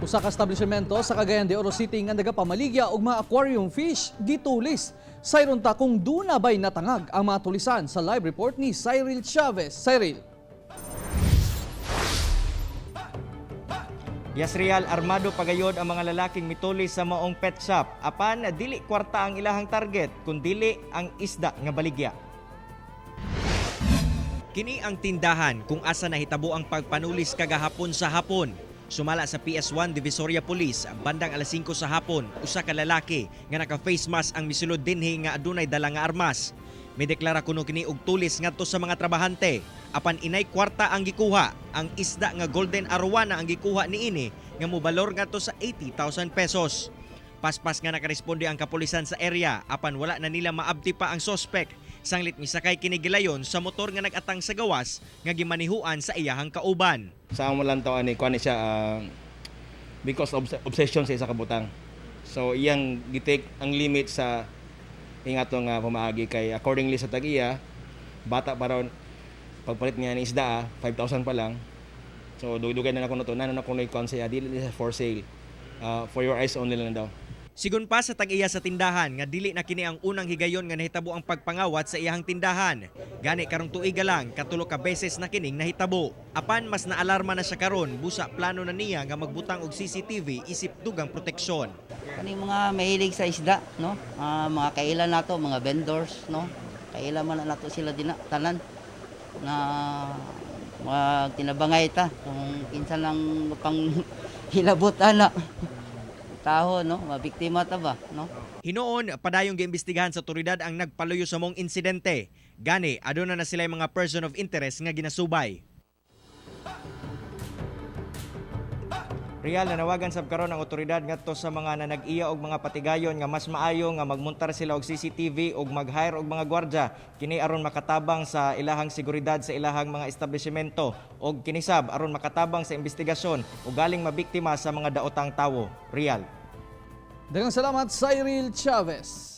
Usa ka establishmento sa Cagayan de Oro City nga nagapamaligya og mga aquarium fish gitulis. Sayron ta kung duna bay natangag ang mga tulisan sa live report ni Cyril Chavez. Cyril. Yes, Real, armado pagayod ang mga lalaking mitulis sa maong pet shop. Apan dili kwarta ang ilahang target, kundili ang isda nga baligya. Kini ang tindahan kung asa nahitabo ang pagpanulis kagahapon sa hapon. Sumala sa PS1 Divisoria Police, bandang alas 5 sa hapon, usa ka lalaki nga naka-face mask ang misulod dinhi nga adunay dala nga armas. Mideklara kuno kini og tulis ngadto sa mga trabahante. Apan inay kwarta ang gikuha, ang isda nga golden arowana ang gikuha niini nga mobalor ngadto sa 80,000 pesos. Paspas nga nakaresponde ang kapulisan sa area apan wala na nila maabti pa ang sospek. Sanglit misakay kini gilayon sa motor nga nagatang sa gawas nga gimanihuan sa iyahang kauban. Sa amo lang to ani kuan ni siya because of obsession sa isa ka butang. So iyang gitake ang limit sa ingato nga pamaagi kay accordingly sa tag-iya, bata pa raw pagpalit niya ni isda, 5,000 pa lang. So dugdugay na nako to, nano na kuno kuan siya, dili siya for sale. For your eyes only lang daw. Sigon pa sa tag-iya sa tindahan nga dili na kini ang unang higayon nga nahitabo ang pagpangawat sa iyahang tindahan. Gani karong tuiga lang katulo ka beses na kining nahitabo. Apan mas naalarma na siya karon busa plano na niya nga magbutang og CCTV isip dugang proteksyon. Kaning mga mahilig sa isda, no? Mga kailan nato, mga vendors, no? Kailan man na nato sila dinha tanan na magtinabangay ta kung kinsa lang pang hilabot ana. Tao, no? Mabiktima ta ba, no? Hinuon, padayong giimbestigahan sa otoridad ang nagpaluyo sa mong insidente. Gani, aduna na sila mga person of interest nga ginasubay. Real, nanawagan sab karon ang otoridad ngadto sa mga nanag-iya og mga patigayon nga mas maayo nga magmontar sila og CCTV og mag-hire og mga gwardiya kini aron makatabang sa ilahang seguridad sa ilahang mga establishmento og kini sab aron makatabang sa investigasyon og galing mabiktima sa mga daotang tawo. Real. Daghang salamat, Cyril Chavez.